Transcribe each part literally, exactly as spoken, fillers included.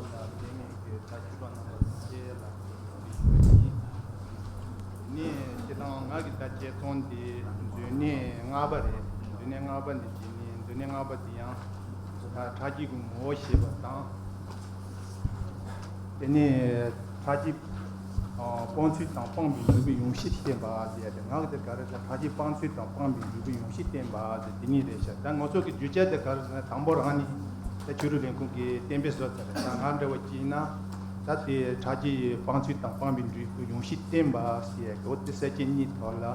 ལ་དེ་ནས་ཀྱི་ད་ཁྱེད་རང་རྣམ་པ་ཚོ་ལ་ནི་སྤྱི་བཏང་ང་གི་ད་དཔྱད་རྩོམ་འདི་མཛོད་གནས་ལྔ་པ་རེད། མཛོད་གནས་ལྔ་པ་འདི་དེ་ནི་མཛོད་གནས་ལྔ་པ་འདི་ཡང་ད་ཁྲག་རྒྱུད་ཀྱི་ངོ་བོ་ཞེས་པ་དང་། དེ་ནས་ཁྲག་རྒྱུད་སྤང་ཚུལ་དང་སྤངས་པའི་འབྲས་བུ་ཡོངས་ཤེས་བསྟན་པ་ཟེར་ཡ་དེ། ང་གི་དེ་ག་རེ་ཟེར། ཁྲག་རྒྱུད་སྤང་ཚུལ་དང་སྤངས་པའི་འབྲས་བུ་ཡོངས་ཤེས་བསྟན་པ་ཟེར་དེ་གཉིས་རེད་ཤག་ད་ང་ཚོ་གི་བརྗོད་བྱ་དེ་ག་རེ་ཟེར་ན། དང་པོ་རང་ནི་ད་ཆོས་དྲུག་ལས་ཁུངས་ཀྱིས་གཏན་འབེབས་བཟོས་ཚར་རེད། ད་ང་འདྲ་བོ་ཅིག་ཡིན་ན་ད་དེ་ཁྲག་རྒྱུད་སྤང་ཚུལ་དང་སྤངས་པའི་འབྲས་བུ་ཡོངས་ཤེས་བསྟན་པ་ཟེར་ཡ་གི་འོ་དེ་གསལ་བྱེད་གཉིས་ཐོག་ལ་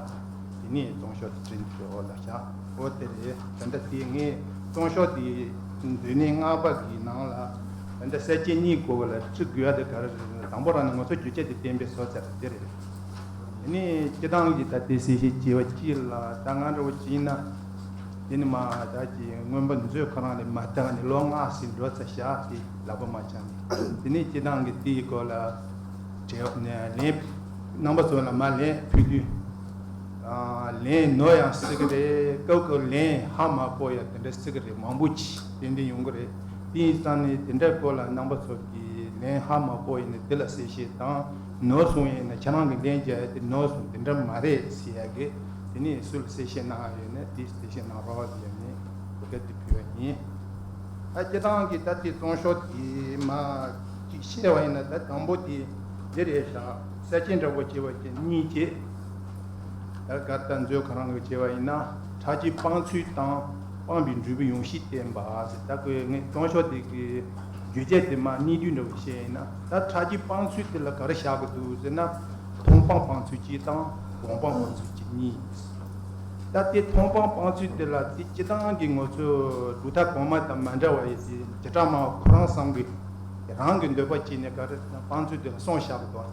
དེ་ནས་རྩོམ་ཤོག་དེ་བྲིས་འདུག་འོ་ལ་ཤག་འོ་དེ་རེད། ད་ལྟ་དེ་ངས་རྩོམ་ཤོག་དེ་མཛོད་གནས་ལྔ་པ་གི་ནང་ལ་ད་ལྟ་གསལ་བྱེད་གཉིས་སྐོར་ལ་བྲི་དགོས་ཡ་དེ་ག་རེ་རེད་ཟེར་ན། དང་པོ་རང་ནས་ང་ཚོ་བརྗོད་བྱ་དེ་གཏན་འབེབས་བཟོས་ཚར་རེད། དེ་རེད། དེ་ནས་སྤྱི་བཏང་གི་ད་ལྟའི་གསལ་བཤད་བྱས་པ་གཅིག་ལ་ད་ང་འདྲ་བོ་ཅིག་ཡིན་ན། དེ་ནི་མ་ད་ཀྱི་མངོན་པ་མཛོད་ཁོ་རང་ལས་མ་བལྟས་ནས་ལོ་ལྔ་ཟིན་འགྲོ་ཚར་ཤག་དེ་ལག་པ་མ་འཆང་ནས། དེ་ནས་སྤྱི་བཏང་གི་དེའི་སྐོར་ལ་དྲི་བ་ལན་རྣམ་པ་ཚོ་ལ་མ་ལན་ཕུལ་དུས། ལན་ནོར་ཡང་སྲིད་ཀྱི་རེད། སྐབས་སྐབས་ལན་ཧ་མ་གོ་ཡ་དེ་འདྲ་སྲིད་ཀྱི་རེད། མང་པོ་ཅིག་དེ་འདྲ་ཡོང་གི་རེད། དེ་ཡིན་ཙང་ནས་དེ་འདྲ་སྐོར་ལ་རྣམ་པ་ཚོ་གིས་ལན་ཧ་མ་གོ་ཡིན་ན་དེ་ལ་གསལ་བཤད་དང་། ནོར་སོང་ཡིན་ན་ཁྱེད་རང་གི་ལན་རྒྱག་ཡ་དེ་ནོར་སོང་དེ་འདྲ་མ་རེད་ཟེར་ཡ་གི། དེ་ནས་སུ་ལ་གསལ་བཤད་གནང་ཡ་ཡོད་ན་དེ་གསལ་བཤད་གནང་རོགས་ཟེར་ནས་གོ་སྐབས་དེ་ཕུལ་བ་ཡིན། ད་སྤྱི་བཏང་གི་ད་དེ་རྩོམ་ཤོག་དེ་མ་གཅིག་བཤད་པ་ཡིན་ན། ད་དང་པོ་དེ་འདི་རེད་ཤག་གསལ་བྱེད་འདྲ་པོ་བྱས་པ་ཅིག་གཉིས་བྱས། ད་གར་ལྟ་མཛོད་ཁོ་རང་གི་བྱས་པ་ཡིན་ན། ཁྲག་རྒྱུད་སྤང་ཚུལ་དང་སྤངས་པའི་འབྲས་བུ་ཡོངས་ཤེས་བསྟན་པ་ཟེར། ད་ཁོས་ངས་རྩོམ་ཤོག་དེ་གི་བརྗོད་བྱ་དེ་མ་གནད་བསྡུས་འདྲ་པོ་བཤད་ཡིན་ན། ད་ཁྲག་རྒྱུད་སྤང་ཚུལ་དེ་ལ་ག་རེ་བཞག་གི་འདུག་ཟེར་ན། མཐོང་སྤང་སྤང་ཚུལ་གཅིག་དང་སྒོམ་སྤང་སྤང་ཚུལ་གཅིག་གཉིས། ད་དེ་མཐོང་སྤང་སྤང་ཚུལ་དེ་ལ་དེ་སྤྱི་བཏང་གི་ང་ཚོ་གྲུབ་མཐའ་གོང་མ་དང་མ་འདྲ་བ་ཡིན་ཏེ། བྱེ་བྲག་སྨྲ་བ་ཁོ་རང་བསམ་གི་རང་གི་འདོད་པ་བྱས་ནས་ག་རེ་ཟེར་ན་སྤང་ཚུལ་དེ་ལ་གསུམ་བཞག་གི་འདུག་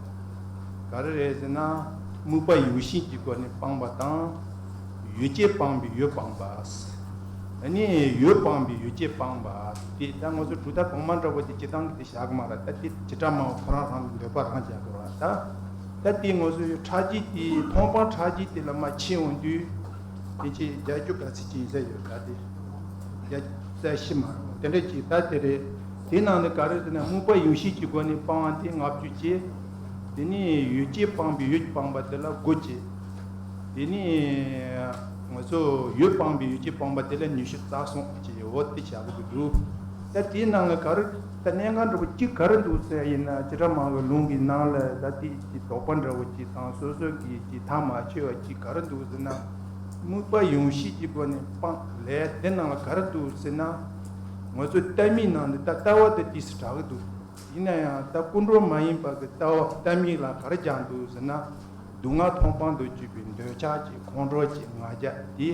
ག་རེ་རེད་ཟེར་ན། དམིགས་པ་ཡོད་བཞིན་གྱི་སྒོ་ནས་སྤངས་པ་དང་། ཡོད་བྱེད་སྤངས་པའི་ཡོད་སྤངས་པ། ཨ་ནི་ཡོད་སྤངས་པའི་ཡོད་བྱེད་སྤངས་པ། དེ་ད་ང་ཚོ་གྲུབ་མཐའ་གོང་མ་འདྲ་པོ་དེ་སྤྱི་བཏང་གི་དེ་བཞག་གི་མ་རེད། ད་དེ་བྱེ་བྲག་སྨྲ་བ་ཁོ་རང་རང་གི་འདོད་པ་རང་རྒྱག་དགོས་རེད། ད་ད་དེ་ང་ཚོ་ཁྲག་རྒྱུད་དེ་མཐོང་སྤང་ཁྲག་རྒྱུད་དེ་ལ་མ་ཕྱིན་འོང་དུས། དེ་ཅི་བརྒྱད་ཅུ་ག་ཚོད་ཅིག་ཡིན་ས་ཡོད། ད་དེ་བརྒྱད་རྩ་བཞི་མ་རེད། དེ་འདྲ་ཅིག་ད་དེ་རེད། དེ་ནང་ནས་ག་རེ་ཟེར་ན། དམིགས་པ་ཡོད་བཞིན་གྱི་སྒོ་ནས་སྤང་བ་དེ་ལྔ་བཅུ་བྱས། དེ་ནས་ཡོད་བྱེད་སྤངས་པའི་ཡོད་སྤངས་པ་དེ་ལ་དགུ་བྱས། དེ་ནས་ང་ཚོ་ཡོད་སྤངས་པའི་ཡོད་བྱེད་སྤངས་པ་དེ་ལ་ཉི་ཤུ་རྩ་གསུམ་བྱས། འོ་དེ་བྱ་དགོས་ཀྱི་འདུག་ད་དེའི་ནང་ལ་ག་རེ་ད་གནད་འགག་འདྲ་པོ་གཅིག་ག་རེ་འདུག་ཟེར་ཡིན་ན། བྱེ་བྲག་སྨྲ་བའི་ལུང་གི་ནང་ལ་ད་དེ་ཀྱི་དོགས་པ་འདྲ་པོ་གཅིག་དང་། སོ་སོ་གི་ཀྱི་ཐག་མ་ཆོད་པ་གཅིག་ག་རེ་འདུག་ཟེར་ན། དམིགས་པ་ཡོད་བཞིན་གྱི་སྒོ་ནས་སྤང་ལས་དེ་ནང་ལ་ག་རེ་འདུག་ཟེར་ན། ང་ཚོའི་ལྟ་མིན་ནང་དུ་ད་ལྟ་བ་དེ་ཏོག་ཙམ་དྲག་གི་འདུག་ཡིན་ན་ཡང་ད་ཀུན་འགྲོ་མ་ཡིན་པ་གི་ལྟ་བ་ལྟ་མིན་ལ་ག་རེ་རྒྱག་འདུག་ཟེར་ན། སྡུག་བསྔལ་མཐོང་སྤང་དུ་གྱུར་པའི་འདོད་ཆགས་ཀྱི་ཁོང་ཁྲོ་ཀྱི་ང་རྒྱལ་དེ་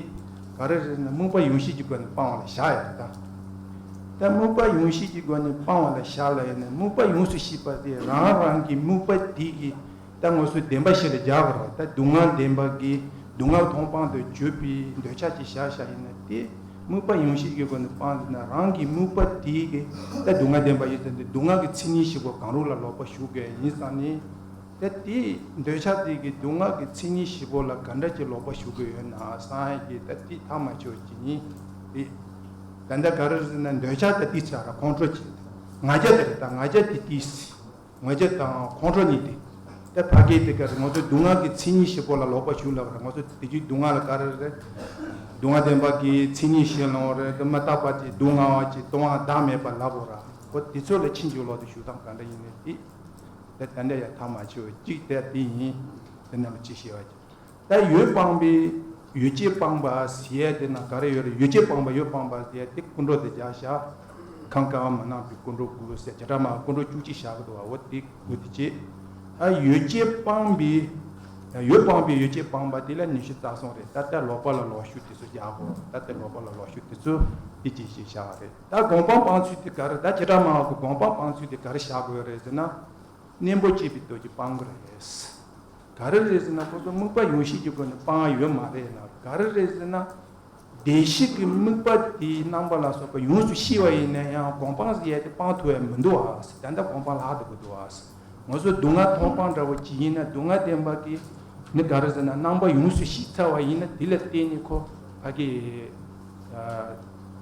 ག་རེ་རེད་ན། དམིགས་པ་ཡོད་བཞིན་གྱི་སྒོ་ནས་སྤང་བ་ལ་བཞག་ཡ་རེད་ད། ད་དམིགས་པ་ཡོད་བཞིན་གྱི་སྒོ་ནས་སྤང་བ་ལ་བཞག་ལ་ཡིན་ན། དམིགས་པ་ཡོངས་སུ་ཤེས་པ་དེ་རང་རང་གི་དམིགས་པ་དེ་གི་ད་ང་ཚོས་བདེན་པ་གཞི་ལ་རྒྱག་དགོས་རེད། ད་སྡུག་བསྔལ་བདེན་པ་གི་སྡུག་བསྔལ་མཐོང་སྤང་དུ་གྱུར་པའི་འདོད་ཆགས་ཀྱི་བཞག་བཞག་ཡིན་ན། དེ་དམིགས་པ་ཡོད་བཞིན་གྱི་སྒོ་ནས་སྤངས་ཟེར་ན། རང་གི་དམིགས་པ་དེ་གི་ད་སྡུག་བསྔལ་བདེན་པ་ཡིན་ཟེར་ཏེ། སྡུག་བསྔལ་གྱི་མཚན་ཉིད་བཞི་པོ་གང་རུང་ལ་ལོག་པ་ཞུགས་དགོས་ཡིན་ཙང་ནི། ད་དེ་འདོད་ཆགས་དེ་གི་སྡུག་བསྔལ་གྱི་མཚན་ཉིད་བཞི་པོ་ལ་ག་འདྲ་ཅིག་ལོག་པ་ཞུགས་དགོས་ཡོད་ན་བསམ་ཡ་གི་ད་དེ་ཐག་མ་ཆོད་ཅིག་ཡིན། དེ་ད་ལྟ་ག་རེ་ཟེར་ན། འདོད་ཆགས་ད་དེ་ཚ་ར་ཁོང་ཁྲོ་ཅིག་ང་རྒྱལ་དེ་རེད། ད་ང་རྒྱལ་དེ་དེ་སྲིད། ང་རྒྱལ་དང་ཁོང་ཁྲོ་གཉིས་དེ། ད་ཕ་གི་དེ་ག་རེ། ང་ཚོ་སྡུག་བསྔལ་གྱི་མཚན་ཉིད་བཞི་པོ་ལ་ལོག་པ་ཞུགས་ལབ་ར། ང་ཚོ་དེ་དུས་སྡུག་བསྔལ་ལ་ག་རེ་རེད། སྡུག་བསྔལ་བདེན་པ་གི་མཚན་ཉིད་བཞི་ལོང་རེད། དེ་མ་དག་པ་དེ་སྡུག་བསྔལ་བ་ཅིག་སྟོང་བ་བདག་མེད་པ་ལབ་ར། ཁོ་དེ་ཚོ་ལ་ཕྱིན་ཆོག་ལོག་དེ་ཞུ་སྟངས་ག་འདྲ་ཡིན་ནས་དེ། ད་ད་འདྲ་ཡ་ཐག་མ་ཆོད་ཅིག་དེ་དེ་ཡིན། དེ་ནང་ལ་ཅི་ཤེས་པ་ཅིག་ད་ཡོད་སྤངས་པའི་ཡོད་བྱེད་སྤངས་པ་ཟེར་ཡ་དེ་ན་ག་རེ་ཡོད་རེད། ཡོད་བྱེད་སྤངས་པ་ཡོད་སྤངས་པ་ཟེར་ཡ་དེ་ཀུན་འགྲོ་དེ་བཞག་བཞག་ཁམས་དཀར་བ་མ་སྣང་བའི་ཀུན་འགྲོ་དགུ་ཟེར། བྱེ་བྲག་སྨྲ་བ་ཀུན་འགྲོ་བཅུ་གཅིག་བཞག་གི་འདུག་བ། འོ་དེ་དགུ་དེ་བྱེད། ཨ་ཡོད་བྱེད་སྤངས་པའི་ཡོད་སྤངས་པའི་ཡོད་བྱེད་སྤངས་པ་དེ་ལ་ཉི་ཤུ་རྩ་གསུམ་རེད། ད་ལྟ་ལོག་པ་ལ་ལོག་ཤུགས་དེ་ཚོ་རྒྱག་གོ། ད་ལྟ་ལོག་པ་ལ་ལོག་ཤུགས་དེ་ཚོ་དེ་ཅིག་ཞིག་བཞག་རེད། ད་སྒོམ་སྤང་སྤང་ཚུལ་དེ་ག་རེ། ད་བྱེ་བྲག་སྨྲ་བ་གི་སྒོམ་སྤང་སྤང་ཚུལ་དེ་ག་རེ་བཞག་དགོས་རེད་ཟེར་ན། གཉེན་པོ་བྱས་པའི་དོན་གྱིས་སྤང་དགོས་རེད། ག་རེ་རེད་ཟེར་ན། ཁོ་ཚོ་དམིགས་པ་ཡོད་བཞིན་གྱི་སྒོ་ནས་སྤང་ཡ་ཡོད་མ་རེད་ལ། ག་རེ་རེད་ཟེར་ན། བདེན་བཞི་གི་དམིགས་པ་དེའི་རྣམ་པ་ལ་སོགས་པ་ཡོངས་སུ་ཤེས་པ་ཡིན་ན་ཡང་སྒོམ་སྤང་ཟེར་ཡ་དེ་སྤང་ཐུབ་ཡ་མི་འདུག་ཨ། ད་ལྟ་སྒོམ་སྤང་ལྷག་འགྲོ་གི་འདུག་ཨ། ང་ཚོ་སྡུག་བསྔལ་མཐོང་སྤང་འདྲ་བོ་ཅིག་ཡིན་ན། སྡུག་བསྔལ་བདེན་པ་གི་ནི་ག་རེ་ཟེར་ན། རྣམ་པ་ཡོངས་སུ་ཤེས་ཚར་བ་ཡིན་ན། དེ་ལ་བརྟེན་ནས་ཁོ་ཕ་གི་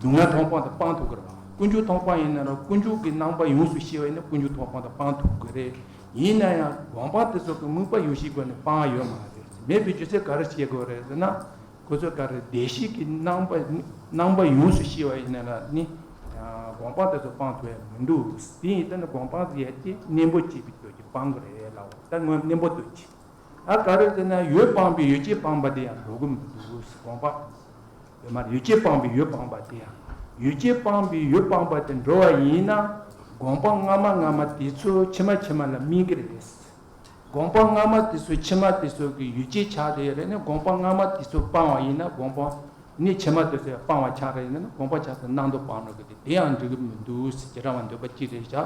སྡུག་བསྔལ་མཐོང་སྤང་དེ་སྤང་ཐུབ་ཀྱི་རེད་བ། དཀོན་མཆོག་མཐོང་སྤང་ཡིན་ན་ར་དཀོན་མཆོག་གི་རྣམ་པ་ཡོངས་སུ་ཤེས་པ་ཡིན་ན་དཀོན་མཆོག་མཐོང་སྤང་དང་སྤང་ཐུབ་ཀྱི་རེད། ཡིན་ན་ཡང་དགོངས་པ་དེ་ཚོ་གི་དམིགས་པ་ཡོད་ཤེས་སྒོ་ནས་སྤང་ཡོད་མ་རེད། མེད་པའི་རྒྱུ་མཚན་ག་རེ་བཤད་དགོས་རེད་ཟེར་ན། ཁོ་ཚོ་ག་རེ་བདེ་གཤེགས་ཀྱི་རྣམ་པ་རྣམ་པ་ཡོངས་སུ་ཤེས་པ་ཡིན་ན་ར་ནི། དགོངས་པ་དེ་ཚོ་སྤང་ཐུབ་ཡ་མི་འདུག་དེ་ཡིན་ཙང་ནི་དགོངས་པ་ཟེར་ཡ་དེ་གཉེན་པོ་བྱས་པའི་སྟོབས་ཀྱིས་སྤང་གི་རེད་ལབ། ད་སྔོན་གཉེན་པོ་སྟོབས་ཀྱིས། ད་ག་རེ་ཟེར་ན་ཡོད་སྤངས་པའི་ཡོད་བྱས་སྤངས་པ་དེ་ཡང་འགྲོ་གི་མི་འདུག་དགོངས་པ། ཡོད་མ་རེད། ཡོད་བྱས་སྤངས་པའི་ཡོད་སྤངས་པ་དེ་ཡང་། ཡོད་བྱས་སྤངས་པའི་ཡོད་སྤངས་པ་དེ་འགྲོ་བ་ཡིན་ན། དགོངས་པ་སྔ་མ་སྔ་མ་དེ་ཚོ་ཕྱི་མ་ཕྱི་མ་ལ་སྨིན་གྱི་རེད། དགོངས་པ་སྔ་མ་དེ་ཚོ་ཕྱི་མ་དེ་ཚོ་གི་ཡོད་བྱས་ཆགས་བསྡད་ཡོད་རེད་ན། དགོངས་པ་སྔ་མ་དེ་ཚོ་སྤངས་པ་ཡིན་ན་དགོངས་པ་ནི་ཕྱི་མ་དེ་ཚོ་ཡང་སྤངས་པ་ཆགས་རེད་ན། དགོངས་པ་ཆགས་ཚེ་རྣམ་རྟོག་སྤངས་འགྲོ་གི་རེད། དེ་ཡང་འགྲིག་གི་མི་འདུག་ཟེར། བྱེ་བྲག་པ་འདོད་པ་གཅིག་རེད་བཞག་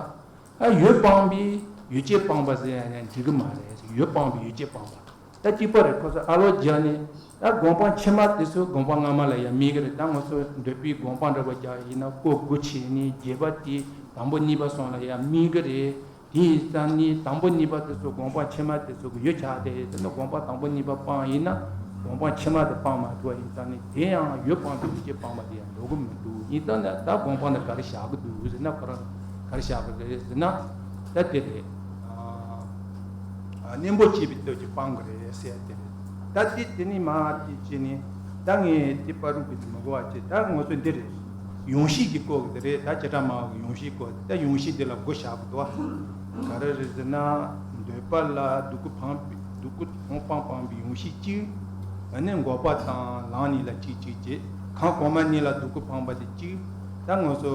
ཨ་ཡོད་སྤངས་པའི་ཡོད་བྱས་སྤངས་པ་ཟེར་ཡང་ཡང་འགྲིག་གི་མ་རེད། ཡོད་སྤངས་པའི་ཡོད་བྱས་སྤངས་པ། ད་གཅིག་པ་རེད། ཁོ་ཚོ་ཨ་ལོ་རྒྱག་ནས་ད་དགོངས་པ་ཕྱི་མ་དེ་ཚོ་དགོངས་པ་སྔ་མ་ལ་ཡང་སྨིན་གི་རེད། ད་ང་ཚོ་འདོད་པའི་དགོངས་པ་འདྲ་བོ་རྒྱག་ཡིན་ན་སྐོར་དགུ་བྱས་ནས་བརྒྱད་པ་དེ་དང་པོ་གཉིས་པ་སོང་ལ་ཡང་སྨིན་གི་རེད། དེ་ཡིན་ཙང་ནི་དང་པོ་གཉིས་པ་དེ་ཚོ་དགོངས་པ་ཕྱི་མ་དེ་ཚོ་གི་ཡོད་ཆགས་ཏེ་དེ་ནི་དགོངས་པ་དང་པོ་གཉིས་པ་སྤངས་ཡིན་ན་དགོངས་པ་ཕྱི་མ་དེ་སྤང་མ་ཐུབ་པ་ཡིན་ཙང་ནི་དེ་ཡང་ཡོད་སྤངས་པའི་ཡོད་བྱས་སྤངས་པ་དེ་ཡང་འགྲོ་གི་མི་འདུག་ཡིན་ཙང་ནི་ད་དགོངས་པ་ནི་ག་རེ་བཞག་གི་འདུག་ཟེར་ན། ཁོ་རང་ག་རེ་བཞག་གི་རེད་ཟེར་ན། ད་དེ་རེད། གཉེན་པོ་བྱས་པའི་སྟོབས་ཀྱིས་སྤང་གི་རེད་ཟེར་ཡ་དེ་རེད། ད་དེ་དེ་ནི་མ་དེ་བྱས་ནས་ད་ངས་དེ་པ་རུ་གི་དེ་མི་གོ་བ་བྱས། ད་ང་ཚོ་འདི་རེད། ཡོངས་ཤེས་ཀྱི་སྐོར་གྱི་དེ་རེད། ད་བྱེ་བྲག་སྨྲ་བ་གི་ཡོངས་ཤེས་སྐོར། ད་ཡོངས་ཤེས་འདི་ལ་དགུ་བཞག་གི་འདུག་བ། ག་རེ་རེད་ཟེར་ན། འདོད་པ་ལ་སྡུག་ཀུན་སྤངས་པའི་སྡུག་ཀུན་མཐོང་སྤང་སྤངས་པའི་ཡོངས་ཤེས་གཅིག་ཨ་ནི་འགོག་པ་དང་ལམ་གཉིས་ལ་གཅིག་གཅིག་བྱས། གང་གོང་མ་གཉིས་ལ་སྡུག་ཀུན་སྤངས་པ་དེ་གཅིག་ད་ང་ཚོ་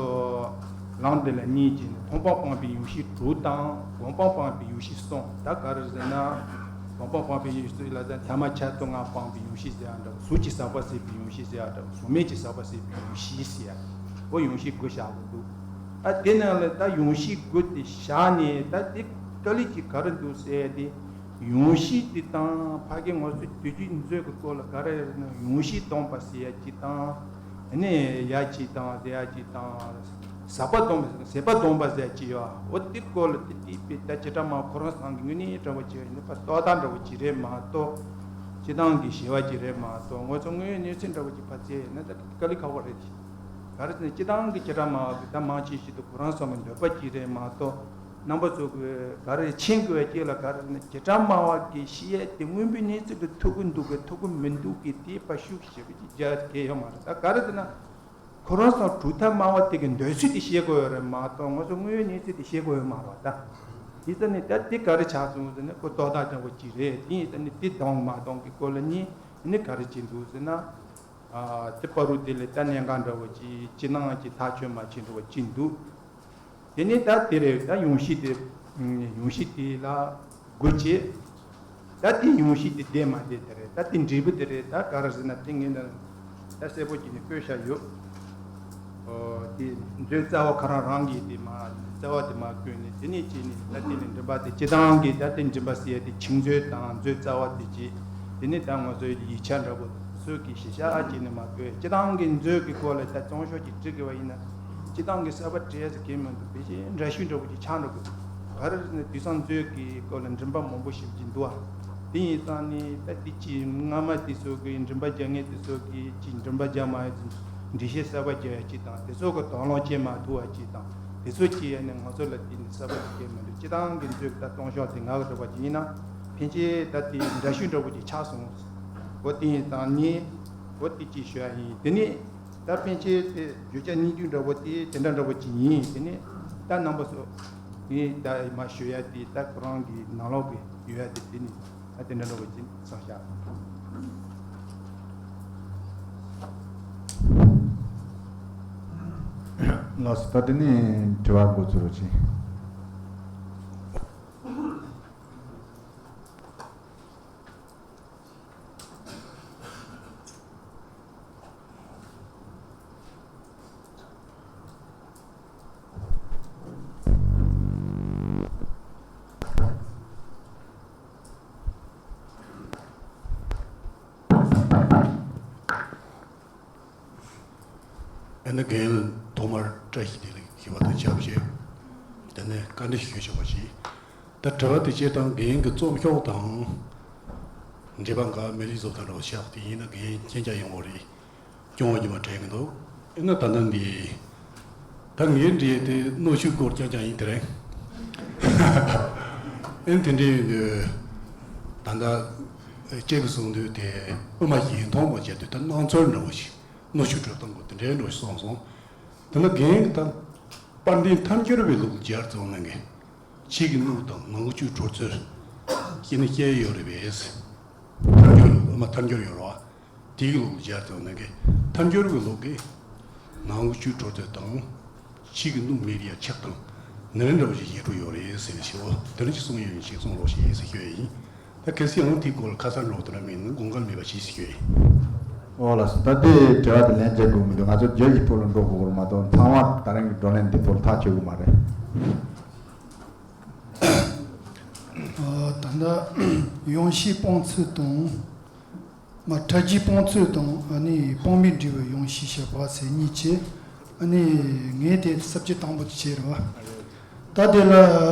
ལམ་འདི་ལ་གཉིས་བྱས་ནས་མཐོང་སྤང་སྤངས་པའི་ཡོངས་ཤེས་དྲུག་དང་སྒོམ་སྤང་སྤངས་པའི་ཡོངས་ཤེས་གསུམ། ད་ག་རེ་ཟེར་ན། སྒོམ་སྤང་སྤངས་པའི་ཡོངས་ཤེས་ལ་ད་ཐ་མ་ཆ་དུ་ལྔ་སྤངས་པའི་ཡོངས་ཤེས་ཟེར་ཡ་འདྲ་བོ། གཟུགས་ཀྱི་ཟག་པ་ཟད་པའི་ཡོངས་ཤེས་ཟེར་ཡ་འདྲ་བོ། གཟུགས་མེད་ཀྱི་ཟག་པ་ཟད་པའི་ཡོངས་ཤེས་ཟེར་ཡ་འདྲ་བོ། འོ་ཡོངས་ཤེས་དགུ་བཞག་གི་འདུག་ཨ་དེ་ནང་ལ་ད་ཡོངས་ཤེས་དགུ་དེ་བཞག་ནས་ད་དེ་དཀའ་ལས་ཀྱི་ག་རེ་འདུག་ཟེར་ཡ་དེ། ཡོངས་ཤེས་དེ་དང་ཕ་གི་ང་ཚོའི་དུས་རྒྱུན་མཛོད་ཀྱི་སྐོར་ལ་ག་རེ་ཡོད་ན་ཡོངས་ཤེས་སྟོང་པ་ཟེར་ཡ་གཅིག་དང་། ཨ་ནི་ཡ་གཅིག་དང་ཟེར་ཡ་གཅིག་དང་། ཟད་པ་སྟོང་པ་ཟད་པ་སྟོང་པ་ཟེར་ཡ་གཅིག་ཡོད། འོ་དེ་སྐོར་ལ་དེ་དེ་དཔེ་ད་བྱེ་བྲག་སྨྲ་བ་ཁོ་རང་ཚང་གི་ངོས་ནས་འདྲ་བོ་བྱས་ཡིན་ན་ཕར་རྟོག་བཏང་འདྲ་བོ་གཅིག་རེད་མ་གཏོགས། སྤྱི་བཏང་གི་ཞི་བ་གཅིག་རེད་མ་གཏོགས། ང་ཚོ་དངོས་ཡོད་གནས་ཚུལ་འདྲ་བོ་གཅིག་ཕར་བཙལ་ཡིན་ན་ད་དཀའ་ལས་ཁག་པོ་རེད། ག་རེ་ཟེར་ན་སྤྱི་བཏང་གི་བྱེ་བྲག་སྨྲ་བ་གི་ད་མང་ཆེ་ཤོས་དེ་ཁོ་རང་ཚང་གི་འདོད་པ་གཅིག་རེད་མ་གཏོགས། རྣམ་པ་ཚོ་གི་ག་རེ་མཁྱེན་དགོས་པའི་རྐྱེན་ལ་ག་རེ་ཟེར་ན་བྱེ་བྲག་སྨྲ་བ་གི་བཤད་ཡ་དེ་དངོས་པོའི་གནས་ཚུལ་དུ་ཐུག་གི་འདུག་གི་ཐུག་གི་མི་འདུག་གི་དེ་ཕར་ཤུགས་ཞེ་པོ་ཅིག་རྒྱག་གི་ཡོད་མ་རེད། ད་ག་རེ་ཟེར་ན་ཁོ་རང་ཚང་གྲུབ་མཐའ་སྨྲ་བ་དེ་གི་འདོད་ཚུལ་དེ་བཤད་དགོས་ཡོད་རེད་མ་གཏོགས་ང་ཚོ་དངོས་ཡོད་གནས་ཚུལ་དེ་བཤད་དགོས་ཡོད་མ་རེད་པ། ད་དེ་ཙམ་ནས་ད་དེ་ག་རེ་ཆགས་སོང་ཟེར་ན་ཁོ་རྟོག་བཏང་ཅན་པོ་ཅིག་རེད། དེ་ཡིན་ཙང་ནས་དེ་འདང་མ་འདང་གི་སྐོར་ལ་གཉིས་ནི་ག་རེ་བྱེད་འདུག་ཟེར་ན། ཨ་དེ་པ་རུ་དེ་ལས་ད་གནད་འགག་འདྲ་བོ་ཅིག་ཕྱི་ནང་གི་ཐག་ཆོད་མ་ཕྱིན་འདྲ་བོ་ཅིག་འདུག་དེ་ནས་ད་དེ་རེད། ད་ཡོངས་ཤེས་དེ་ཡོངས་ཤེས་དེ་ལ་དགུ་བྱས། ད་དེ་ཡོངས་ཤེས་དེ་བདེ་མ་བདེ་དེ་རེད། ད་དེ་འབྲས་བུ་དེ་རེད། ད་ག་རེ་ཟེར་ན་དེ་ངས་ད་ད་གསལ་པོ་བྱས་ནས་བཀོད་བཞག་ཡོད། ཨོ་དེ་མཛོད་རྩ་བ་ཁོ་རང་རང་གིས་དེ་མ་རྩ་བ་དེ་མ་བཀོད་ནས་དེ་ནས་བྱས་ནས་ད་དེ་ནས་འདྲེན་པ་དེ་སྤྱི་བཏང་གི་ད་དེ་འདྲེན་པ་ཟེར་ཡ་དེ་ཆིག་མཛོད་དང་མཛོད་རྩ་བ་དེ་བྱས། དེ་ནས་ད་ང་ཚོའི་ཡིག་ཆ་འདྲ་པོ་ཚོས་ཀྱི་ཞིབ་ཆ་བྱས་ནས་མ་བཀོད། སྤྱི་བཏང་གི་མཛོད་ཀྱི་སྐོར་ལ་ད་སྟོང་ཤོག་ཅིག་བྲིས་དགོས་པ་ཡིན་ན། སྤྱི་བཏང་གི་གསར་པ་བྲིས་ཟེར་གྱི་མི་འདུག་དེ་བཞིན་འདྲ་བཤུས་འདྲ་པོ་ཅིག་ཆགས་འགྲོ་དགོས། ག་རེ་ཟེར་ན་དུས་སང་མཛོད་ཀྱི་སྐོར་ལ་འདྲེན་པ་མང་པོ་ཞིག་ཅིག་འདུག་ཨ། དེ་ཡིན་ཙང་ནི་ད་དེ་ཅིག་སྔ་མ་དེ་ཚོ་གི་འདྲེན་པ་རྒྱག་མཁན་དེ་ཚོ་གི་ཅིག་འདྲེན་པ་རྒྱག་མ་ཡོང་ཚུལ་འགྲེལ་བཤད་གསར་པ་རྒྱག་ཡ་ཅིག་དང་དེ་ཚོ་གི་དོགས་སློང་བྱེད་མ་ཐུབ་པ་ཅིག་དང་དེ་ཚོ་ཅིག་ཡ་ནི་ང་ཚོ་ལ་དེ་ནི་གསར་པ་ཅིག་སྐྱེལ་མི་འདུག་སྤྱི་བཏང་གི་མཛོད་ཀྱི་ད་སྟོང་ཤོག་དེ་ང་གི་འདྲ་པོ་ཅིག་ཡིན་ན་ཕན་ཆད་ད་དེ་འདྲ་བཤུས་འདྲ་པོ་ཅིག་ཆགས་སོང་། འོ་དེ་ཡིན་ཙང་ནི་འོ་དེ་ཅིག་ཞུ་ཡ་ཡིན། དེ་ནི། ད་པཎ་ཆེན་དེ་བརྗོད་བྱ་སྙིང་བསྡུས་འདྲ་བོ་དེ་དེ་འདྲ་འདྲ་བོ་ཅིག་ཡིན། དེ་ནས་ད་རྣམ་པ་ཚོ་ངས་ད་མ་ཞུ་ཡ་དེ་ད་ཁོ་རང་གི་ནང་ལོགས་ཀྱི་ཡོད་ཡ་དེ་དེ་ནི་ད་དེ་འདྲ་འདྲ་བོ་ཅིག་བསམ་བཞག་ལགས་སོ། ད་དེ་ནས་དྲི་བ་འགོ་ཚུགས་རོགས་གྱིས། ཨ་ནི་རྒན་ཐོག་མར་བཀྲ་ཤིས་བདེ་ལེགས་ཞུ་བ་དང་ཆབས་ཅིག་དེ་ནས་བཀའ་འདྲི་ཞུ་ཆོག་པ་ཞིག་ད་དྲི་བ་དེ་སྤྱིར་བཏང་རྒན་གྱི་རྩོམ་ཤོག་དང་འབྲེལ་བ་འགའ་མི་ལི་བཟོ་ལྟ་འདྲ་བོ་ཆགས་དེ་ཡིན་ན་རྒན་མཁྱེན་རྒྱ་ཡོང་བ་རེད། སྐྱོང་བ་ཉི་མ་དྲན་གྱི་འདུག་ཨ་ནི་ད་ལྟ་འདི་ ད་ངའི་འདྲིས་དེ་གནོད་ཤུགས་སྐོར་རྐྱང་རྐྱང་ཡིན་དེ་རེད། ཨེ་དེ་འདྲའི་ཡིན་དུས། ད་ལྟ་ཁྱེད་ཀྱིས་གསུངས་དུས་དེ་དབུ་མ་ཡིད་མཐོང་བ་བྱས་དུས་ད་སྣང་ཚུལ་འདྲ་བོ་ཞིག་གནོད་ཤུགས་སྤྲོད་སྟངས་པོ་དེ་འདྲའི་འདྲ་བོ་ཞིག་གསུངས་སོང་། དེ་ལ་རྒན་གྱིས་ད་དཔལ་ལྡན་ཐལ་འགྱུར་བའི་ལུགས་སྦྱར་ཙམ་གནང་གི། ཕྱི་གི་སྣུམ་དང་ནང་བཅུད་དྲོད་ཚོད་ཀྱི་ནི་སྐྱེ་ཡོད་རེད་པས། ཐལ་འགྱུར་ལུགས་དབུ་མ་ཐལ་འགྱུར་ཡོད་རེད་བ། དེའི་ལུགས་སྦྱར་ཙམ་གནང་གི། ཐལ་འགྱུར་བའི་ལུགས་ཀྱི་ནང་བཅུད་དྲོད་ཚོད་དང་། ཕྱི་གི་སྣུམ་མེད་ཡ་ཆགས་སྟངས་ནི་རིམ་འདྲ་བོ་ཞིག་ཡེ་འགྲོ་ཡོད་རེད་ཟེར་ཞེས་པ་དེ་ནི་ཅི་གསུང་ཡོད་ཡིན་ཞིག་གསུང་རོགས་ཞེས་ཟེར་ཞུ་ཡ་ཡིན། ད་གལ་སྲིད་ཡང་དེའི་སྐོར་ལ་ཁ་གསལ་འགྲོ་དེ་འདྲ་མེད་ན་དགོངས་འགལ་མེད་པ་ཞིག་ཞུ་ཡ་ཡིན། ཨོ་ལགས་སོ། ད་དེ་དྲི་བ་དེ་ལན་འཇལ་དགོས་མི་འདུག་ང་ཚོ་བརྗོད་ཀྱི་ཕུལ་ལ་འགྲོ་དགོས་རེད་མ་གཏོགས་ཚང་མ་ད་རིང་གི་བགྲོ་གླེང་འདི་ཕུལ་ཐག་ཆོད་གི་མ་རེད། ཨ། ད་ལྟ་ཡོང་ཤེས་སྤང་ཚུལ་དང་། མ་ཕྲ་རྒྱས་སྤང་ཚུལ་དང་ཨ་ནི་སྤང་མེད་འབྲས་བུ་ཡོང་ཤེས་བཤད་པ་ཟེར་གཉིས་ཀྱི། ཨ་ནི་ངས་དེ་ས་བཅད་དང་པོ་དེ་བྱས་རེད་བ། ད་དེ་ལ་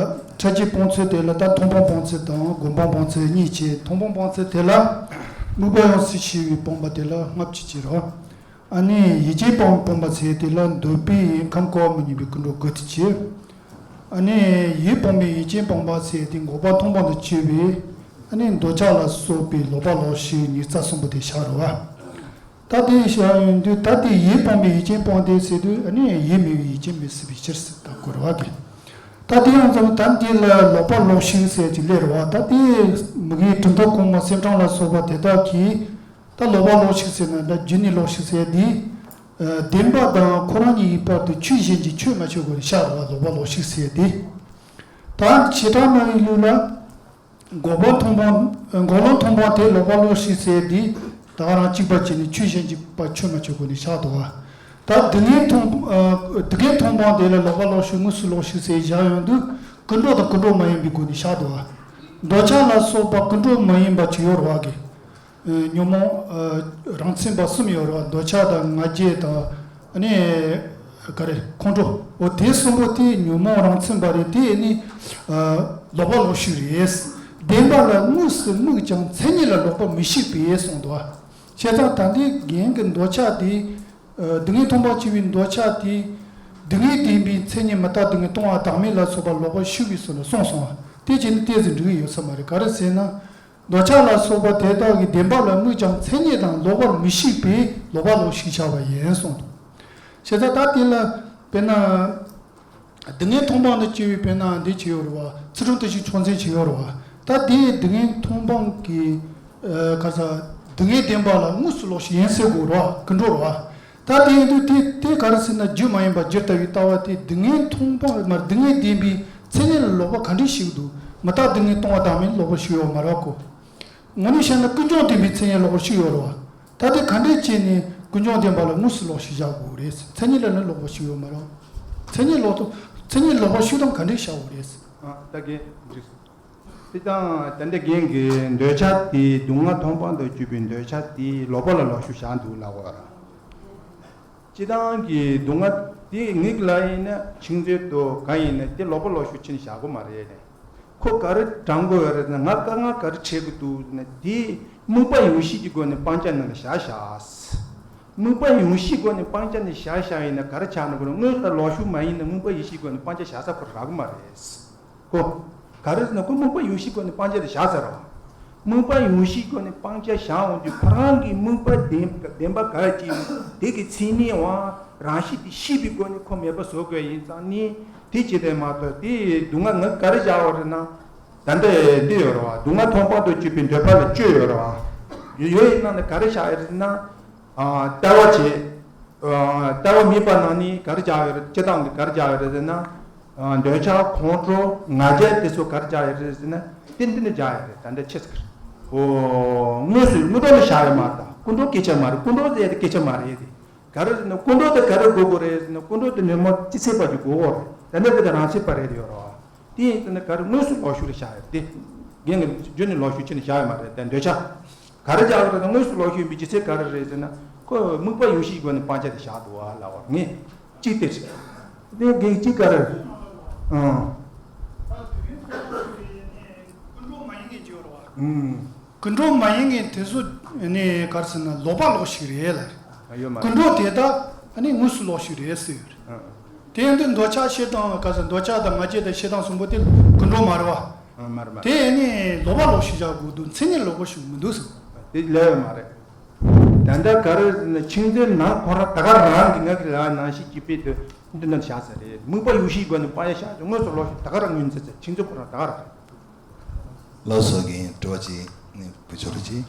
ཕྲ་རྒྱས་སྤང་ཚུལ་དེ་ལ་ད་མཐོང་སྤང་སྤང་ཚུལ་དང་སྒོམ་སྤང་སྤང་ཚུལ་གཉིས་བྱས། མཐོང་སྤང་སྤང་ཚུལ་དེ་ལ་དམིགས་པ་ཡོངས་སུ་ཤེས་པའི་སྤངས་པ་དེ་ལ་ལྔ་བཅུ་བྱས་རེད་བ། ཨ་ནི་ཡུལ་ཅན་སྤངས་སྤངས་པ་ཟེར་དེ་ལ་འདོད་པའི་ཁམས་ཀོ་བ་མི་སྙོམས་པའི་ཀུན་འགྲོ་དགུ་སྟེ་བྱས། ཨ་ནི་ཡུལ་སྤངས་པའི་ཡུལ་ཅན་སྤངས་པ་ཟེར་དེ་འགོག་པ་མཐོང་སྤང་དུ་གྱུར་པའི་ཨ་ནི་འདོད་ཆགས་ལ་སོགས་པའི་ལོག་པ་ལོག་ཤེས་ཉིས་རྩ་གསུམ་པོ་དེ་བཞག་རེད་བ། ད་དེ་བཞག་ཡོང་དུས་ད་དེ་ཡུལ་སྤངས་པའི་ཡུལ་ཅན་སྤངས་ཏེ་ཟེར་དུས་ཨ་ནི་ཡུལ་མེད་པའི་ཡུལ་ཅན་མེད་སྲིད་པའི་ཕྱིར་ཟེར་ད་གོ་རེད་བ་གི། ད་དེ་ཡང་ཙམ་ད་འདི་ལ་ལོག་པ་ལོག་ཤེས་ཟེར་གྱི་སླེབས་རེད་བ། ད་དེ་མི་དགེ་གྲུབ་མཐའ་གོང་མ་སེམས་ཙམ་ལ་སོགས་པ་དེ་དག་གིས། ད་ལོག་པ་ལོག་ཤེས་ཟེར་ན་ད་རྒྱུ་ནི་ལོག་ཤེས་ཟེར་དེ། ཨ། བདེན་པ་དང་ཁོ་རང་གཉིས་ཀྱི་བར་དུ་ཆོས་གཞན་གྱིས་ཆོད་མ་ཆོད་སྒོ་ནས་བཞག་རེད་བ། ལོག་པ་ལོག་ཤེས་ཟེར་དེ། ད་བྱེ་བྲག་སྨྲ་བའི་ལུགས་ལ། འགོག་པ་མཐོང་སྤང་། འགོག་བློ་མཐོང་སྤང་དེ་ལོག་པ་ལོག་ཤེས་ཟེར་དེ། ད་ག་རང་གཅིག་པ་བྱས་ནས་ཆོས་གཞན་གྱི་བར་ཆོད་མ་ཆོད་སྒོ་ནས་བཞག་འདུག་བ། ད་སྡུག་བསྔལ་མཐོང་། ཨ། སྡུག་བསྔལ་མཐོང་སྤང་དེ་ལ་ལོག་པ་ལོག་ཤེས་དངོས་སུ་ལོག་ཤེས་ཟེར་བཞག་ཡོང་དུས་ཀུན་འགྲོ་དང་ཀུན་འགྲོ་མ་ཡིན་པའི་སྒོ་ནས་བཞག་འདུག་བ། འདོད་ཆགས་ལ་སོགས་པ་ཀུན་འགྲོ་མ་ཡིན་པ་ཅིག་ཡོད་རེད་བ་གི། ཨ། ཉོན་མོངས། ཨ། རང་མཚན་པ་གསུམ་ཡོད་རེད་བ། འདོད་ཆགས་དང་ང་རྒྱལ་དང་། ཨ་ནི་ག་རེ་ཁོང་ཁྲོ། འོ་དེ་གསུམ་པོ་དེ་ཉོན་མོངས་རང་མཚན་པ་རེད། དེ་ནི། ཨ། ལོག་པ་ལོག་ཤེས་རེད། བདེན་པ་ལ་དངོས་སུ་དམིགས་ཀྱང་མཚན་ཉིད་ལ་ལོག་པ་མི་ཤེས་པས་གསུངས་འདུག་བ། བྱས་ཙང་ད་ལྟའི་རྒན་གྱི་འདོད་ཆགས་དེ། ཨ། སྡུག་བསྔལ་མཐོང་སྤང་བྱས་པའི་འདོད་ཆགས་དེ། སྡུག་བསྔལ་བདེན་པའི་མཚན་ཉིད་མི་རྟག་སྡུག་བསྔལ་སྟོང་པ་བདག་མེད་ལ་སོགས་པ་ལོག་པར་ཞུགས་པའི་ཚུལ་ལ་གསུངས་སོང་བ། དེ་བྱས་ནས་ཏོག་ཙམ་འགྲིག་གི་ཡོད་ས་མ་རེད། ག་རེ་ཟེར་ན། འདོད་ཆགས་ལ་སོགས་པ་དེ་དག་གི་བདེན་པ་ལ་དམིགས་ཀྱང་མཚན་ཉིད་དང་ལོག་པར་མི་ཤེས་པས་ལོག་པ་ལོག་ཤེས་བྱ་བ་ཡིན་གསུངས་འདུག་བྱས་ཙང་ད་དེ་ལ་དཔེར་ན། སྡུག་བསྔལ་མཐོང་སྤང་དུ་སྐྱེ་བའི་དཔེར་ན་འདི་ཅིག་ཡོད་རེད་བ། ཚུལ་ཁྲིམས་བརྟག་ཞིང་ཆོག་མཆན་ཅིག་ཡོད་རེད་བ། ད་དེའི་སྡུག་བསྔལ་མཐོང་སྤང་གི། ཨ། ག་ས། སྡུག་བསྔལ་བདེན་པ་ལ་དངོས་སུ་ལོག་ཤེས་ཡིན་ཟེར་དགོས་རེད་བ། ཀུན་འགྲོ་རེད་བ། ད་དེ་ཡིན་དུས་དེ་དེ་ག་རེ་ཟེར་ན་རྒྱུ་མ་ཡིན་པ་རྒྱུར་ལྟ་བའི་ལྟ་བ་དེ་སྡུག་བསྔལ་མཐོང་སྤང་མ་སྡུག་བསྔལ་བདེན་པའི་མཚན་ཉིད་ལ་ལོག་པ་ག་འདྲས་ཤིག་འདུག་མི་རྟག་སྡུག་བསྔལ་སྟོང་པ་བདག་མེད་ལ་ལོག་པ་ཞིག་ཡོད་མ་རེད་གོ། དངོས་གནས་བཤད་ན་ཀུན་འབྱུང་བདེན་པའི་མཚན་ཉིད་ལ་ལོག་པ་ཞིག་ཡོད་རེད་བ། ད་དེ་ག་འདྲས་བྱས་ནས་ཀུན་འབྱུང་བདེན་པ་ལ་དངོས་སུ་ལོག་ཤེས་བཞག་དགོས་རེད། མཚན་ཉིད་ལ་ནི་ལོག་པ་ཞིག་ཡོད་མ་རེད། མཚན་ཉིད་ལོག་ཏུ་མཚན་ཉིད་ལོག་པ་ཞིག་དང་ག་འདྲས་བཞག་དགོས་རེད། ཨ། ད་གིན་འགྲིག་སོང་། དེ་དང་ད་ལྟ་རྒན་གྱི་འདོད་ཆགས་དེ་སྡུག་བསྔལ་མཐོང་སྤང་དུ་གྱུར་པའི་འདོད་ཆགས་དེ་ལོག་པ་ལ་ལོག་ཤེས་བཞག་འདུག་ལབ་པ་རེད། སྤྱིར་བཏང་གི་སྡུག་བསྔལ་དེ་ངེད་ལ་ཡིན་ན་ཆིག་མཛོད་དུ་གང་ཡིན་ན་དེ་ལོག་པ་ལོག་ཤེས་ཕྱིན་བཞག་གི་མ་རེད། ཁོ་ག་རེ་དྲན་གྱི་ཡོད་རེད་ཟེར་ན། ང་དཀའ་ངལ་ག་རེ་འཕྲད་ཀྱི་འདུག་ཟེར་ན། དེ་དམིགས་པ་ཡོད་ཤེས་ཀྱི་སྒོ་ནས་སྤང་བྱ་ནང་ལ་བཞག་བཞག་དམིགས་པ་ཡོད་ཤེས་སྒོ་ནས་སྤང་བྱ་ནི་བཞག་བཞག་ཡིན་ན་ག་རེ་ཆགས་ན། ཁོ་དངོས་སུ་ལོག་ཤེས་མ་ཡིན་ན་དམིགས་པ་ཡོད་ཤེས་སྒོ་ནས་སྤང་བྱ་བཞག་ས་ཁོ་རག་གི་མ་རེད། ཁོ། ག་རེ་ཟེར་ན་ཁོ་དམིགས་པ་ཡོད་ཤེས་སྒོ་ནས་སྤང་བྱ་དེ་བཞག་ཚར་བ། དམིགས་པ་ཡོད་ཤེས་སྒོ་ནས་སྤང་བྱ་བཞག་འོང་དུས་ཁོ་རང་གི་དམིགས་པ་བདེན་བདེན་པ་ག་རེ་ཅིག་ཡིན་དེ་གི་མཚན་ཉིད་དབང་རང་བཞིན་དེ་ཤེས་པའི་སྒོ་ནས་ཁོ་མེད་པ་བཟོ་དགོས་ཡིན་ཙང་ནི་དེ་ཅི་སྟེ་མ་གཏོགས་དེ་སྡུག་བསྔལ་ང་ག་རེ་བཞག་པ་རེད་ན། ད་ལྟ་འདི་ཡོད་རེད་བ། སྡུག་བསྔལ་མཐོང་སྤང་དུ་གྱུར་པའི་འདོད་པ་ལ་སྤྱོད་ཡོད་རེད་བ། ཡོད་ཡོད་ཡིན་ན་ནི་ག་རེ་བཞག་ཡོད་རེད་ཟེར་ན། ཨ། ལྟ་བ་བྱེད། ཨ། ལྟ་བ་མེད་པ་ནང་ནས་ག་རེ་བཞག་ཡོད་རེད། སྤྱིར་བཏང་གི་ག་རེ་བཞག་ཡོད་རེད་ཟེར་ན། ཨ། འདོད་ཆགས་ཁོང་ཁྲོ་ང་རྒྱལ་དེ་ཚོ་ག་རེ་བཞག་ཡོད་རེད་ཟེར་ན། དེ་འདི་ནས་བཞག་ཡོད་རེད། ད་འདི་ཆེ་ཟེར། ཨོ། དངོས་སུ་དངོས་གྲུབ་ལ་བཞག་ཡོད་མ་རེད། ད་ཀུན་འགྲོ་སྐད་ཆ་མ་རེད། ཀུན་འགྲོ་ཟེར་ཡ་དེ་སྐད་ཆ་མ་རེད་དེ། ག་རེ་ཟེར་ན་ཀུན་འགྲོ་དེ་ག་རེ་དགོས་དགོས་རེད་ཟེར་ན། ཀུན་འགྲོ་དེ་ཉོན་མོངས་ཅི་ཚད་པ་ཅིག་དགོས་དགོས་རེད། ད་ནི་དེ་དེ་རང་ཚད་པ་རེད་ཡོད་རེད་བ། དེ་ཡིན་ཟེར་ན་ག་རེ་དངོས་སུ་ལོག་ཤེས་རེད་བཞག་ཡོད་དེ། རྒན་གྱི་རྒྱུ་ནི་ལོག་ཤེས་ཅི་ནས་བཞག་ཡོད་མ་རེད། དེ་འདོད་ཆགས། ག་རེ་བཞག་ཡོད་རེད་ན་དངོས་སུ་ལོག་ཤེས་ཡིན་པའི་ཅི་ཚད་ག་རེ་རེད་ཟེར་ན། ཁོ་དམིགས་པ་ཡོད་ཤེས་སྒོ་ནས་སྤང་བྱ་དེ་བཞག་འདུག་བ་ལབ་པ་ངས་གཅིག་དེ་རེད། དེ་རྒན་གཅིག་ག་རེ། ཨང་། ཀུན་འགྲོ་མ་ཡིན་མཁན་ཅིག་ཡོད་རེད་བ། ཨང་། ཀུན་འགྲོ་མ་ཡིན་མཁན་དེ་ཚོ་ནི་ག་རེ་ཟེར་ན་ལོག་པ་ལོག་ཤེས་རེད་ལ། ཡོད་མ་རེད། ཀུན་འགྲོ་དེ་དག་ནི་དངོས་སུ་ལོག་ཤེས་རེད་ཟེར་ཡོད་རེད། ཨང་། དེ་ཡིན་དུས་འདོད་ཆགས་ཞེ་སྡང་ག་ས་འདོད་ཆགས་དང་ང་རྒྱལ་དང་ཞེ་སྡང་གསུམ་པོ་དེ་ཀུན་འགྲོ་མ་རེད་བ། ཨ་མ་རེད་མ་རེད། དེ་ནི་ལོག་པ་ལོག་ཤེས་བྱ་དགོས་འདུག་མཚན་ཉིད་ལོག་པ་ཞིག་མི་འདུག་ཟེར། དེ་ལས་ཡོད་མ་རེད། ད་ལྟ་ག་རེ་ཟེར་ན་ཆིག་མཛོད་ནང་ཁོ་རང་ད་ག་རང་གི་ང་གི་ལ་ནང་བཞིན་གྱི་དཔེ་དེ་འདི་ནང་བཞག་ས་རེད། དམིགས་པ་ཡོད་ཤེས་སྒོ་ནས་སྤང་ཡ་བཞག་དངོས་སུ་ལོག་ཤེས་ད་ག་རང་ངོས་འཛིན་ཚེ་ཆིག་མཛོད་ཁོ་རང་ད་ག་རང་རེད། ལགས་སོ། རྒན་དྲི་བ་གཅིག་ནི་བུ་ཆོ་རེ་གཅིག་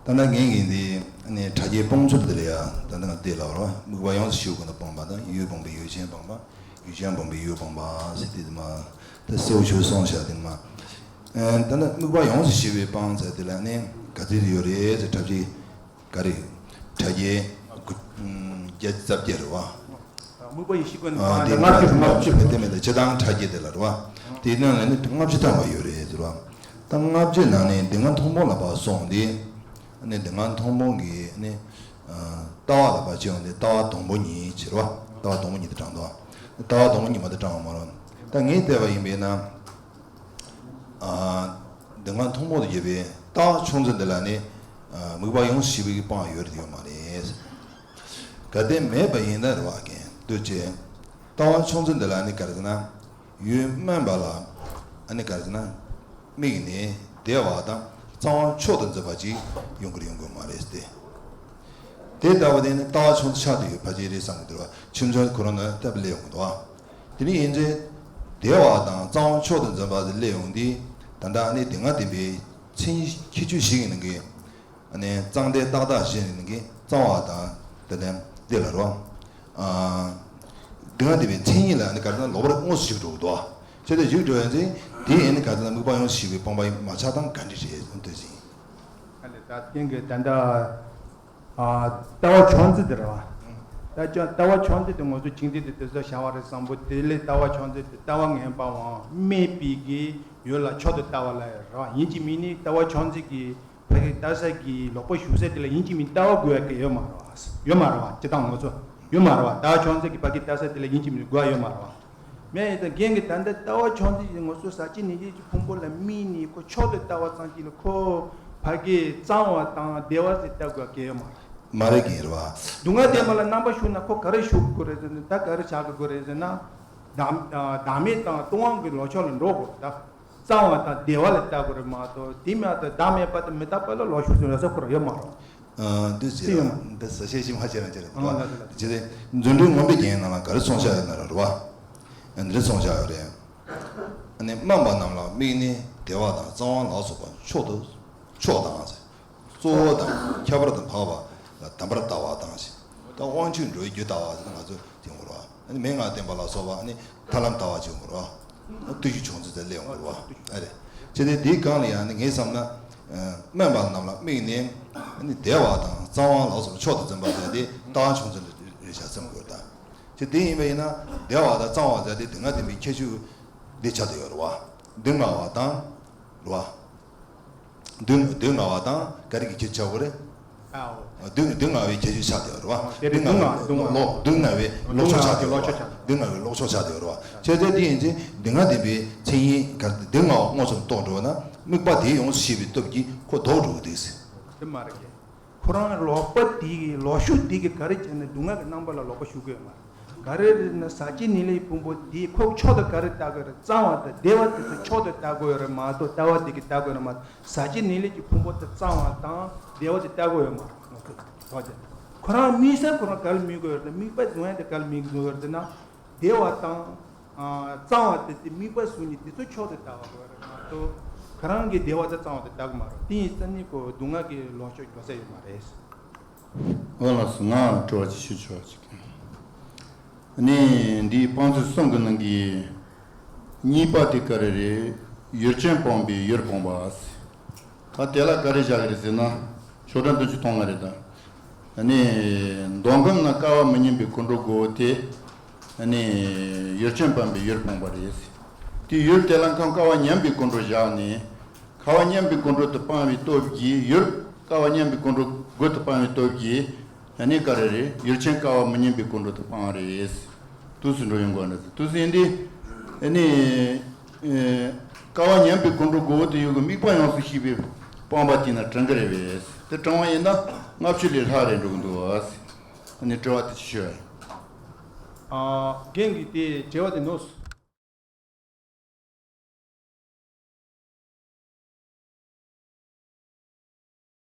ད་ལྟ་ངས་ཀྱིས་འདི་ནི་ཕྲ་རྒྱས་སྤོང་ཚུལ་འདི་ལ་ཡ་ད་ལྟ་ང་བལྟས་ལབ་རོགས། དམིགས་པ་ཡོངས་སུ་ཞི་བའི་སྒོ་ནས་སྤངས་པ་དང་ཡུལ་སྤངས་པའི་ཡུལ་ཅན་སྤངས་པ། ཡུལ་ཅན་སྤངས་པའི་ཡུལ་སྤངས་པ་ཟེར་དེ་མ་ད་གསལ་བོ་ཞུ་སོང་བཞག་དེ་མ། ད་ལྟ་དམིགས་པ་ཡོངས་སུ་ཞི་བའི་སྤང་ཟེར་དེ་ལ་ནི་ག་ཚོད་ཡོད་རེད་ཟེར་ཕྲ་རྒྱས། ག་རེ། ཕྲ་རྒྱས། བརྒྱ་རྩ་བརྒྱད་རེད་བ། དམིགས་པ་ཡེ་ཤེས་ཀུན་ནས་ཨ་སྤངས་དེ་ཏེ་ལྔ་བཅུ་ལྔ་བཅུ་དེ་མེད་དེ་སྤྱི་དང་ཕྲ་རྒྱས་དེ་ལ་རེད་བ། དེའི་ནང་ལ་ནི་ལྔ་བཅུ་ཐམ་པ་ཡོད་རེད་ཟེར་བ། ད་ལྔ་བཅུའི་ནང་ནས་འདི་ང་མཐོང་སྤང་ལ་ཕར་སོང་སྟེ། ནི་འདི་ང་མཐོང་སྤང་གི་ནི། ལྟ་བ་ལ་ཕར་བྱས་ཡོང་སྟེ་ལྟ་བ་དང་པོ་གཉིས་བྱེད་རེད་བ། ལྟ་བ་དང་པོ་གཉིས་དེ་དྲངས་འདུག་ལྟ་བ་དང་པོ་གཉིས་མ་དེ་དྲངས་མ་རེད། ད་ངས་བལྟས་པ་ཡིན་པས་ན། འདི་ང་མཐོང་སྤང་དུ་ཡོད་པའི་ལྟ་བ་མཆོག་འཛིན་འདི་ལ་ནི། དམིགས་པ་ཡོངས་སུ་ཞི་བའི་སྤང་ཡོད་རེད་ཡོད་མ་རེད། གལ་ཏེ་མེད་པ་ཡིན་ན་རེད་བ་རྒན་ལྟོས་ཅེས། ལྟ་བ་མཆོག་འཛིན་འདི་ལ་ནི་ག་རེ་ཟེར་ན། ཡུལ་དམན་པ་ལ། ཨ་ནི་ག་རེ་ཟེར་ན། དམིགས་ནས་བདེ་བ་དང་གཙང་བ་མཆོག་ཏུ་འཛིན་པ་ཅིག་ཡོང་གི་རེད་ཡོང་གི་མ་རེད་ཟེར་ཏེ། དེ་ལྟ་བུ་དེ་ནི་ལྟ་བ་མཆོག་འཛིན་ཆགས་བསྡད་ཡོད་ཕལ་ཆེར་རེད་བསམ་གྱི་འདུག་ར། ཁྱིམ་ཚང་ཁོ་རང་ནི་སྟབས་ལེགས་ཡོང་གི་འདུག་ཨ། དེ་ནི་ཡིན་ཚེ། བདེ་བ་དང་གཙང་བ་མཆོག་ཏུ་འཛིན་པ་ཟེར་སླེབས་ཡོང་དུས། ད་ལྟ་ཨ་ནི་དེ་སྔ་བསྟན་པའི་མཚན་ཉིད་ཁྱད་ཆོས་བཞི་ཡིན་ནང་གི་ཨ་ནི་གཙང་བདེ་རྟག་བདག་བཞི་ཡིན་ནང་གི་གཙང་བ་དང་དེ་ནས་བདེ་ལ་རོ། ཨ། དེ་སྔ་བསྟན་པའི་མཚན་ཉིད་ལ་ཨ་ནི་ག་རེ་ཟེར་ན་ལོག་པར་དངོས་སུ་ཞིག་འགྲོ་གི་འདུག་ཨ། བྱས་ཏེ་ཞིག་འགྲོ་ཡོང་ཚེ་དེ་ཨ་ནི་ག་རེ་ཟེར་ན་དམིགས་པ་ཡོངས་སུ་ཞི་བའི་སྤངས་པ་ཡིན་མ་ཆགས་སྟངས་ག་འདྲ་རེད་ཟེར་འདོད་ཟིན། ཨ་ནི་ད་རྐྱེན་གྱིས་ད་ལྟ། ལྟ་བ་མཆོག་འཛིན་དེ་རེད་བ། ལྟ་ལྟ་བ་མཆོག་འཛིན་དེ་ང་ཚོ་ཆིག་འཛིན་དེ་དེ་ཚོ་བྱ་བ་རེད་བསམ་པོ་དེ་ལས་ལྟ་བ་མཆོག་འཛིན་དེ་ལྟ་བ་ངན་པའང་སྨད་པའི་གི་ཡུལ་ལ་མཆོག་ཏུ་ལྟ་བ་ལ་རེད་བ། ཡིན་གཅིག་མིན་ནི་ལྟ་བ་མཆོག་འཛིན་གྱི་ཕ་གི་ལྟ་ས་གི་ལོག་པ་ཞུགས་ས་དེ་ལ་ཡིན་གཅིག་མིན་ལྟ་བ་དགོས་ཡ་གི་ཡོད་མ་རེད་བ། ཡོད་མ་རེད་བ་སྤྱི་བཏང་ང་ཚོ་ཡོད་མ་རེད་བ། ལྟ་བ་མཆོག་འཛིན་གྱི་ཕ་གི་ལྟ་ས་དེ་ལ་ཡིན་གཅིག་མིན་དགོས་ཡ་ཡོད་མ་རེད་བ། མེད་ཡིན་ད་རྐྱེན་གྱིས་ད་ལྟ་ལྟ་བ་མཆོག་འཛིན་གྱི་ང་ཚོ་ཟག་བཅས་ནད་གཞི་གི་ཕུང་པོ་ལ་དམིགས་ནས་ཁོ་མཆོག་ཏུ་ལྟ་བ་ཙམ་གྱིས་ལ་ཁོ་ཕ་གི་གཙང་བ་དང་བདེ་བ་ཟེར་ལྟ་དགོས་གལ་ཡོད་མ་རེད། མ་རེད་ཀྱི་རེད་བ། སྡུག་བསྔལ་བདེ་བ་ལ་རྣམ་པ་ཞུགས་ན་ཁོ་ག་རེ་ཞུགས་དགོས་རེད་ཟེར་ན་ད་ག་རེ་བྱ་དགོས་རེད་ཟེར་ན། བདག་བདག་མེད་དང་སྟོང་པ་གི་ལོག་ཕྱོགས་ལ་འགྲོ་དགོས་རེད་ད། གཙང་བ་དང་བདེ་བ་ལ་ལྟ་དགོས་རེད་མ་གཏོགས་དེ་མ་གཏོགས་བདག་མེད་པ་དང་མི་རྟག་པ་ལ་ལོག་ཞུགས་ཟེར་ན་ས་ཁོ་རང་ཡོད་མ་རེད། འདི་ཟེར་ཡོད་མ་རེད། འདི་ཟེར་བཤད་ཤེས་མ་བྱས་ན་ཅི་རེད། ཨང་ལ་ལ་ལ། ཇི་སྟེ་རྫུ་འཕྲུལ་མངོན་པའི་རྒྱན་ནང་ལ་ག་རེ་གསུངས་བཞག་ཡོད་ན་ར་རེད་བ། འདི་རེ་གསུངས་བཞག་ཡོད་རེད། ཨ་ནི་དམན་པ་རྣམས་ལ་དམིགས་ནས་བདེ་བ་དང་གཙང་བ་ལ་སོགས་པ་མཆོག་ཏུ་མཆོག་དང་ཟེར། གཙོ་བོ་དང་ཁྱད་པར་དུ་འཕགས་པ་ལ་དམ་པར་ལྟ་བ་དང་ཞེས། ད་དབང་ཕྱུག་འགྲོ་བའི་རྒྱུ་ལྟ་བ་ཟེར་ན་ང་ཚོ་དེ་ཡོང་གི་རེད་བ། ཨ་ནི་མན་ངག་བསྟན་པ་ལ་སོགས་པ་ཨ་ནི་ཐར་ལམ་ལྟ་བ་ཅིག་ཡོང་གི་རེད་བ། བརྟུལ་ཞུགས་མཆོག་འཛིན་ཟེར་སླེབས་ཡོང་གི་རེད་བ། ཨ་རེད། བྱས་ཏེ་དེའི་སྒང་ལ་ཡང་ནི་ངས་བསམ་ན། དམན་པ་རྣམས་ལ་དམིགས་ནས་ཨ་ནི་བདེ་བ་དང་གཙང་བ་ལ་སོགས་མཆོག་ཏུ་འཛིན་པ་ཟེར་ཏེ་ལྟ་བ་མཆོག་འཛིན་ལ་རེ་བྱ་བསམ་དགོས་ད། དེ་དེ་ཡིན་པ་ཡིན་ན་བདེ་བ་དང་གཙང་བ་ཟེར་ཏེ་དེ་སྔ་བསྟན་པའི་ཁྱད་ཆོས་འདི་ཆགས་བསྡད་ཡོད་རེད་བ། སྡུག་བསྔལ་བ་དང་། རེད་བ། སྡུག་སྡུག་བསྔལ་བ་དང་ག་རེ་གི་ཁྱད་ཆོས་ཆགས་དགོས་རེད། ཨའོ། སྡུག་སྡུག་བསྔལ་བའི་ཁྱད་ཆོས་ཆགས་བསྡད་ཡོད་རེད་བ། ཨོ་དེ་རེད། སྡུག་བསྔལ་སྡུག་བསྔལ་ལོག་སྡུག་བསྔལ་བའི་ལོག་ཕྱོགས་ཆགས་བསྡད་ཡོད་རེད་བ། སྡུག་བསྔལ་བའི་ལོག་ཕྱོགས་ཆགས་བསྡད་ཡོད་རེད་བ། བྱས་ཙང་དེ་ཡིན་ཚེ་སྡུག་བསྔལ་དེ་འདྲའི་མཚན་ཉིད་ག་སྡུག་བསྔལ་བ་མངོན་སུམ་རྟོགས་འགྲོ་བ་ན་དམིགས་པ་དེ་ཡོངས་སུ་ཤེས་པའི་སྟོབས་ཀྱིས་ཁོ་ལྡོག་འགྲོ་གི་འདུག་ཟེར། དེ་མ་རེད་ཀྱི། ཁོ་རང་ལོག་པ་དེ་གི་ལོག་ཤུགས་དེ་གི་ག་རེ་བྱས་ན་སྡུག་བསྔལ་གྱི་རྣམ་པ་ལ་ལོག་པ་ཞུགས་ཀྱི་ཡོད་མ་རེད། ག་རེ་རེད་ན་ཟག་བཅས་ནད་ལས་ཕུང་པོ་དེ་ཁོ་མཆོག་ཏུ་ག་རེ་ལྟ་དགོས་རེད། གཙང་བ་དང་བདེ་བ་དེ་ཚོ་མཆོག་ཏུ་ལྟ་དགོས་ཡོད་རེད་མ་གཏོགས་ལྟ་བ་དེ་གི་ལྟ་དགོས་རེད་མ་གཏོགས་ཟག་བཅས་ནད་ལས་ཀྱི་ཕུང་པོ་དེ་གཙང་བ་དང་བདེ་བ་དེ་ལྟ་དགོས་ཡོད་མ་རེད། ཁོ་རང་དམིགས་བསལ་ཁོ་རང་ག་རེ་དམིགས་དགོས་ཡོད་རེད། དམིགས་པ་བཟུང་ཡ་དེ་ག་རེ་དམིགས་དགོས་ཡོད་རེད་ན། བདེ་བ་དང་། ཨ། གཙང་བ་དེ་དེ་དམིགས་པ་བཟུང་ནས་དེ་ཚོ་མཆོག་ཏུ་ལྟ་བ་དགོས་རེད་མ་གཏོགས། ཁོ་རང་གི་བདེ་བ་དང་གཙང་བ་དེ་ལྟ་གི་མ་རེད། དེ་ཡིན་ཙང་ནི་ཁོ་སྡུག་བསྔལ་གྱི་ལོག་ཕྱོགས་འགྲོ་ས་ཡོད་མ་རེད། འོ་ལགས་སོ། ང་དྲི་བ་ཅིག་ཞུ་ཆོག་ཅིག་ནི་འདིའི་སྤང་ཚུལ་གསུམ་གྱི་ནང་གི་གཉིས་པ་དེ་ག་རེ་རེད། ཡུལ་ཅན་སྤངས་པས་ཡུལ་སྤངས་པ། ད་དེ་ལ་ག་རེ་བཞག་གི་རེད་ཟེར་ན། ཆོས་སྒྲ་བདུན་ཅུ་དོན་ལྔ་རེད་ད། ཨ་ནི། མདོ་ཁམས་ན་ཀ་བ་མི་མཉམ་པའི་ཀུན་འགྲོ་དགུ་པོ་དེ། ཨ་ནི། ཡུལ་ཅན་སྤངས་པས་ཡུལ་སྤངས་པ་རེད། དེ་ཡུལ་དེ་ལ་ཁམས་ཀ་བ་མཉམ་པའི་ཀུན་འགྲོ་བཞག་ནས། ཀ་བ་མཉམ་པའི་ཀུན་འགྲོ་དེ་སྤངས་པའི་སྟོབས་ཀྱིས་ཡུལ་ཀ་བ་མཉམ་པའི་ཀུན་འགྲོ་དགུ་དེ་སྤངས་པའི་སྟོབས་ཀྱིས། ཨ་ནི་ག་རེ་རེད། ཡུལ་ཅན་ཀ་བ་མི་མཉམ་པའི་ཀུན་འགྲོ་དེ་སྤངས་རེད། དུས་སུ་འགྲོ་ཡོང་དགོས་ན་དུས་སུ་ཡིན་ཏེ། ཨ་ནི། ཀ་བ་མཉམ་པའི་ཀུན་འགྲོ་དགུ་པོ་དེ་ཡོད་གི་དམིགས་པ་ཡོངས་སུ་ཤེས་པའི་སྤངས་པ་དེ་ན་དྲང་གི་རེད་པས། དེ་དྲང་བ་ཡིན་ན་ལྔ་བཅུ་ལས་ལྷག་རེད་འགྲོ་གི་འདུག་ཨ། ཨ་ནི་དྲི་བ་དེ་ཅི་ཞུ་ཡ། ཨ་རྒན་གྱིས་དེ་དྲི་བ་དེ་ནོར་སོང་